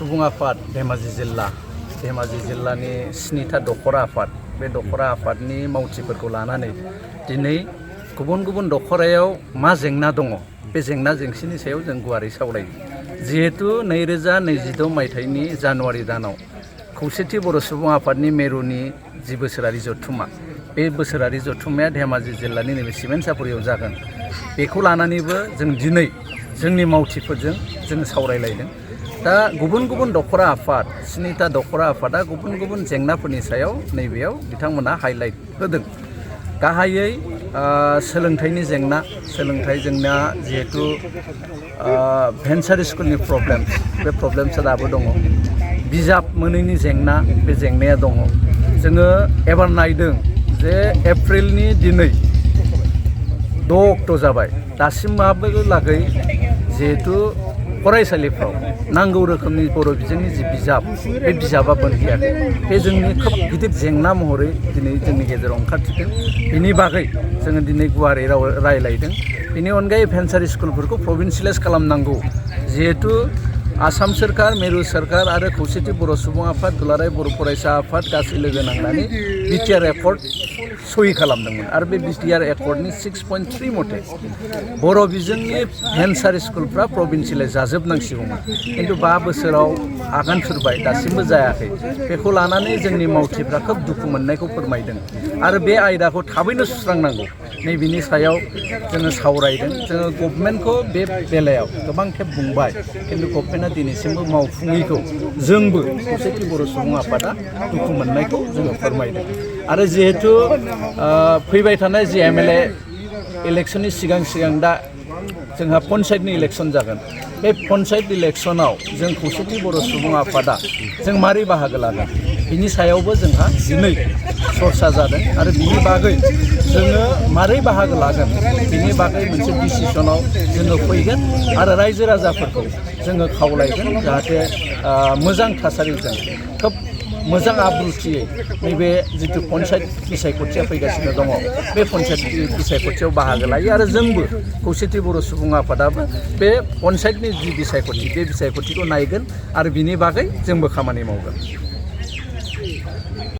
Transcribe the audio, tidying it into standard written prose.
सुबुं आफाद धेमाजि जिल्लानि 7था दखरा आफाद बे दखरा आफादनि मावथिफोरखौ लानानै दिनै गुबुन गुबुन दखरायाव मा जेंना दङ बे जेंना जेंसिनि सायाव जों गुवारै सावरायो। जिहेतु 2026 मायथाइनि जानुवारि दानाव खौसेथि बर' सुबुं आफादनि मेरुनि जि बोसोरारि जथुम्मा बे बोसोरारि जथुम्माया धेमाजि जिल्लानि नैबे सिमेन्ट सापरियाव जागोन। बेखौ लानानैबो जों दिनै जोंनि मावथिफोरजों जों सावरायलायदों। दा गुबुन गुबुन दखरा आफाद 7था दखरा आफादा गुबुन गुबुन जेंनाफोरनि सायाव नैबेयाव बिथांमोना हाइलाइट होदों। गाहायै सोलोंथाइनि जेंना जिहेतु भेन्सार स्कुलनि प्रब्लेम्स बे प्रब्लेम्सआ दाबो दङ। बिजाब मोनैनि जेंना बे जेंनाया दङ। जोङो एबार नायदों जे एप्रिलनि दिनै 6 अक्ट' जाबाय दासिमहाबो लागै जिहेतु फरायसालिफ्राव नांगौ रोखोमनि बर' बिजोंनि जि बिजाब बे बिजाबा मोनहैयाखै। बे जोंनि खोब गिदिर जेंना महरै दिनै जोंनि गेजेराव ओंखारथिदों। बिनि बागै जोङो दिनै गुवारै रायलायदों। बिनि अनगायै भेन्सार स्कुलफोरखौ प्रभिन्सियेलाइज खालामनांगौ। जिहेतु आसाम सोरखार, मिरु सोरखार आरो खौसेथि बर' सुबुं आफाद, दुलाराय बर' फरायसा आफाद गासै लोगो नांनानै बिटिआर एकर्ड सहि खालामदोंमोन आरो बे बिटिआर एकर्डनि 6.3 मथे बर' बिजोंनि भेन्सार स्कुलफ्रा प्रभिन्सियेलाइज जाजोबनांसिगौमोन। खिन्थु 5 बोसोराव आगान सुरबाय दासिमबो जायाखै। बेखौ लानानै जोंनि मावथिफ्रा खोब दुखु मोननायखौ फोरमायदों आरो बे आयदाखौ थाबैनो सुस्रांनांगौ नैबेनि सायाव जोङो सावरायदों। जोङो गभर्नमेन्टखौ बे बेलायाव गोबां खेब बुंबाय, खिन्थु गभर्नमेन्टआ दिनैसिमबो मावफुङैखौ जोंबो खौसेथि बर' सुबुं आफादा दुखु मोननायखौ जोङो फोरमायदों। आरो जिहेतु फैबाय थानाय जि एमएलए इलेक्शननि सिगां दा जोंहा पन्सायतनि इलेक्शन जागोन। बे पन्सायत इलेक्शनाव जों खौसेथि बर' सुबुं आफादा जों मारै बाहागो लागोन बिनि सायावबो जोंहा दिनै सरसा जादों आरो बिनि बागै जोङो मारै बाहागो लागोन बिनि बागै मोनसे डिसिसनाव जोङो फैगोन आरो रायजो राजाफोरखौ जोङो खावलायगोन जाहाथे मोजां थासारिजों खोब मोजां आब्रुथियै नैबे जिथु पन्सायत बिसायख'थिया फैगासिनो दङ बे पन्सायत बिसायख'थियाव बाहागो लायो आरो जोंबो खौसेथि बर' सुबुं आफादाबो बे पन्सायतनि जि बिसायख'थि बे बिसायख'थिखौ नायगोन आरो बिनि बागै जोंबो खामानि मावगोन।